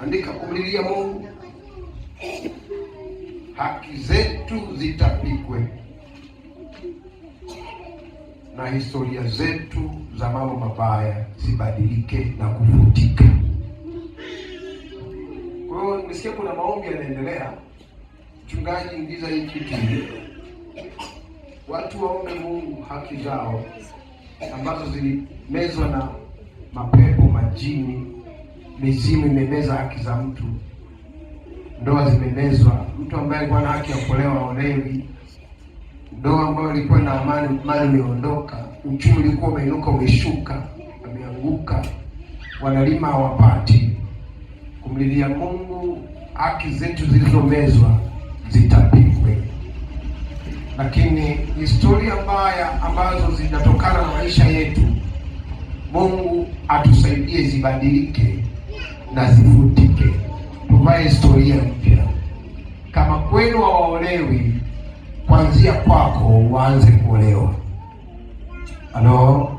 Andika, kumlilia Mungu, haki zetu zitapikwe na historia zetu za mambo mabaya zibadilike na kufutika. Kwa hiyo nimesikia kuna maombi yanaendelea. Mchungaji, ingiza hii kitu, watu waombe Mungu haki zao ambazo zilimezwa na mapepo, majini, mizimu imemeza haki za mtu, ndoa zimemezwa. Mtu ambaye alikuwa na haki ya kuolewa haolewi, ndoa ambayo ilikuwa na amani, mali imeondoka, uchumi ulikuwa umeinuka, umeshuka, ameanguka, wanalima hawapati. Kumlilia Mungu, haki zetu zilizomezwa zitapikwe. Lakini historia mbaya ambazo zinatokana na maisha yetu, Mungu atusaidie zibadilike na zifutike, tuvae historia mpya. Kama kwenu hawaolewi, kuanzia kwako waanze kuolewa. Halo,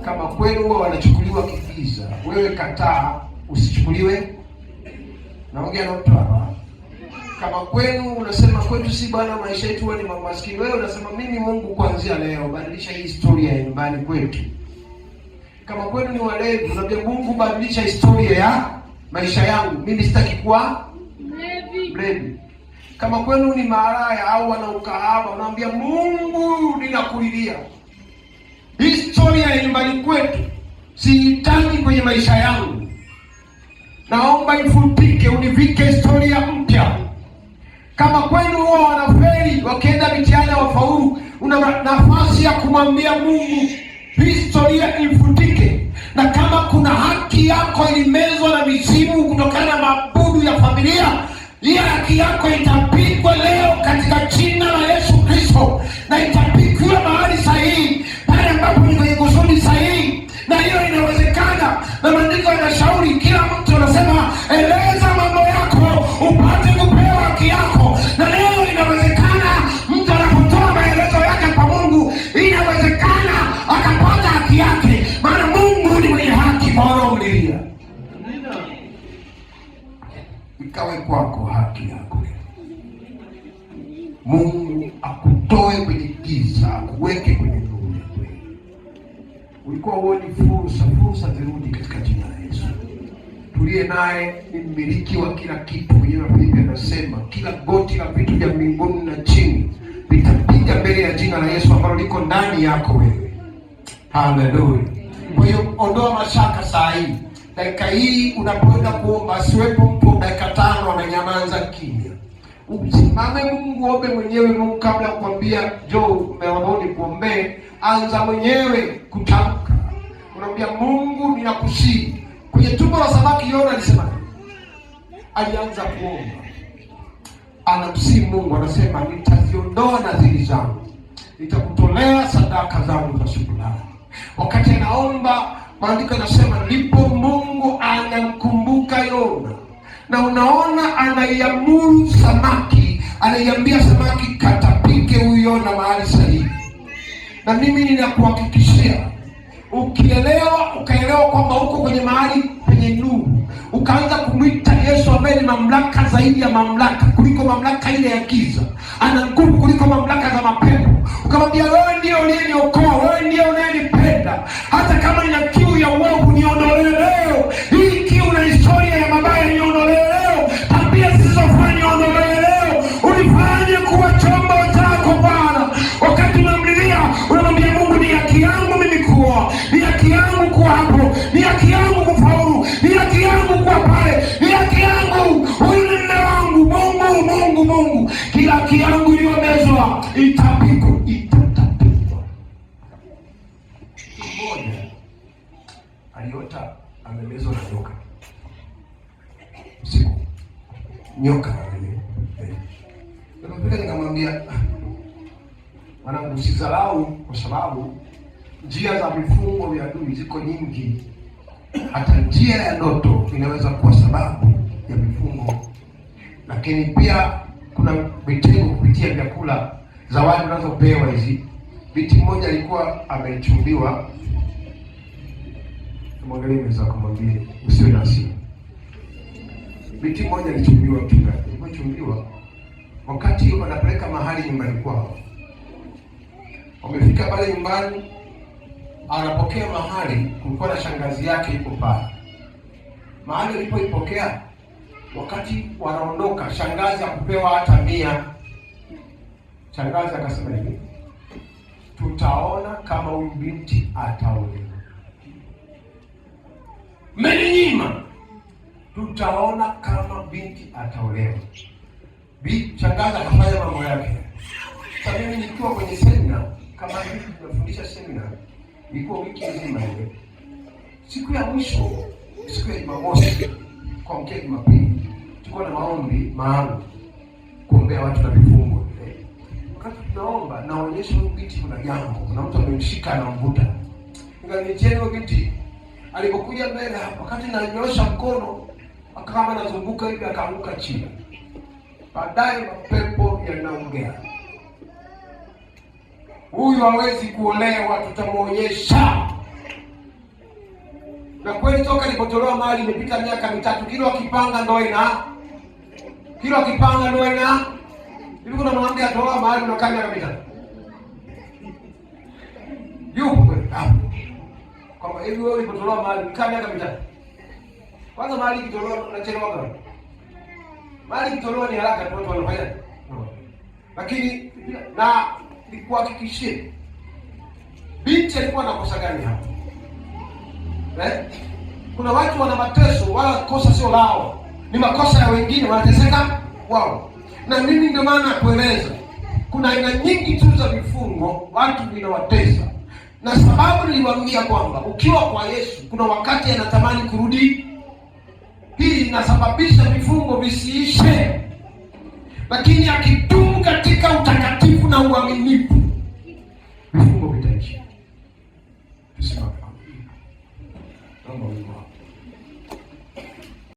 kama kwenu huwa wanachukuliwa kigiza, wewe kataa usichukuliwe. Naongea na mtu hapa. Kama kwenu unasema kwetu si bwana, maisha yetu huwa ni maskini, wewe unasema mimi Mungu, kuanzia leo badilisha hii historia ya nyumbani kwetu. Kama kwenu ni walevi, unaambia Mungu, badilisha historia ya maisha yangu, mimi sitaki kuwa Mlevi. mlevi. Kama kwenu ni maraya au wana ukahaba, unaambia Mungu, ninakulilia historia ya nyumbani kwetu sihitaji kwenye maisha yangu, naomba ifutike, univike historia mpya. Kama kwenu huwa wanafeli wakienda mitihani wafaulu, una nafasi ya kumwambia Mungu historia ifutike. Na kama kuna haki yako ilimezwa na mizimu kutokana na mabudu ya familia, hiyo haki yako itapikwa leo katika jina la Yesu Kristo, na itapikwa mahali sahihi, pale ambapo ni kwenye kusudi sahihi, na hiyo inawezekana. Na maandiko yanashauri kila mtu, anasema eleza mambo yako upate kupewa haki yako. Na leo inawezekana mtu anapotoa maelezo yake kwa Mungu, inawezekana akapata haki yake, maana Mungu ni mwenye haki kwa wanaomlilia. Ikawe kwako haki yako. Mungu akutoe kwenye giza, akuweke kwenye nuru ya kweli. Ulikuwa huoni fursa, fursa zirudi katika jina la Yesu. Tuliye naye ni mmiliki wa kila kitu. Mwenyewe Filipi anasema kila goti la vitu vya mbinguni na chini litapiga mbele ya jina la Yesu ambalo liko ndani yako wewe. Haleluya! Kwa hiyo ondoa mashaka saa hii, dakika hii unapoenda kuomba, asiwepo mtu dakika 5 amenyamaza kimya. Usimame Mungu, ombe mwenyewe Mungu kabla ya kukwambia njoo umeomba nikuombee. Anza mwenyewe kutamka, unaambia Mungu, ninakusihi. Kwenye tumbo la samaki Yona alisema, alianza kuomba, anamsihi Mungu, anasema nitaziondoa nadhiri zangu, nitakutolea sadaka zangu za shukrani. Wakati anaomba, maandiko yanasema ndipo Mungu anamkumbuka Yona, na unaona anaiamuru samaki, anaiambia samaki katapike huyu Yona mahali sahihi. Na mimi ninakuhakikishia, ukielewa ukaelewa kwamba uko kwenye mahali penye nuru, ukaanza kumwita Yesu ambaye ni mamlaka zaidi ya mamlaka, kuliko mamlaka ile ya giza, ana nguvu kuliko mamlaka za mapepo, ukamwambia wewe ndiye uliyeniokoa, wewe ndiye unayenipenda, hata kama nina kiu ya uovu niondolee leo hii kiu na historia ya mabaya niondolee leo, tabia zisizofaa niondolee leo, unifanye kuwa chombo chako Bwana. Wakati unamlilia unamwambia Mungu, ni haki yangu mimi kuwa, ni haki yangu kuwa hapo, ni haki yangu kufaulu, ni haki yangu kuwa pale, ni haki yangu, huyu ni mume wangu. Mungu, Mungu, Mungu, kila haki yangu iliyomezwa itapikwa, itatapikwa. Mtu mmoja aliota amemezwa na nyoka usiku, nyoka Nilipofika nikamwambia, mwanangu, usidharau kwa sababu njia za vifungo vya adui ziko nyingi. Hata njia ya ndoto inaweza kuwa sababu ya vifungo, lakini pia kuna mitego kupitia vyakula, zawadi unazopewa hizi. Binti mmoja alikuwa amechumbiwa, mwangalie mwenzako, mwambie usiwe na hasira. Binti mmoja alichumbiwa, mchungaji. Alipochumbiwa, wakati wanapeleka mahali nyumbani kwao, wamefika pale nyumbani, anapokea mahali, kulikuwa na shangazi yake yuko pale. Mahali alipoipokea, wakati wanaondoka, shangazi hakupewa hata 100. Shangazi akasema hivi, tutaona kama huyu binti ataolewa. Mmeninyima, tutaona kama binti ataolewa. Shangazi akafanya mambo yake. Sasa mimi nikiwa kwenye semina kama hivi, tunafundisha semina, ilikuwa wiki nzima ile. Siku ya mwisho, siku ya Jumamosi kuamkia Jumapili, tulikuwa na maombi maalum kuombea watu na vifungo. Wakati tunaomba, naonyesha huyu binti kuna jambo, kuna mtu amemshika anamvuta. Nikanicheni huyu binti alipokuja mbele hapo, wakati nanyoosha mkono kama anazunguka hivi, akaanguka chini. Baadaye mapepo yanaongea, huyu hawezi kuolewa, tutamwonyesha. Na kweli toka ilipotolewa mali imepita miaka 3, kila wakipanga ndoa ina, kila wakipanga ndoa ina hivi. Kuna mwanamke atolewa mahali unakaa miaka 3 yupo kweli hapo? Kwamba hivi wewe ulipotolewa mahali ulikaa miaka 3? Kwanza mahali ikitolewa unachelewa gani? Mahali ikitolewa ni haraka tu watu wanafanya. Lakini na nikuhakikishie, binti alikuwa na kosa gani hapo? Eh? Kuna watu wana mateso wala kosa sio lao, ni makosa ya wengine, wanateseka wao. Na mimi ndio maana nakueleza kuna aina nyingi tu za vifungo watu vinawatesa, na sababu niliwaambia kwamba ukiwa kwa Yesu kuna wakati anatamani kurudi. Hii inasababisha vifungo visiishe, lakini akidumu katika utakatifu na uaminifu, vifungo vitaisha. Tusimame. Naomba wimbo.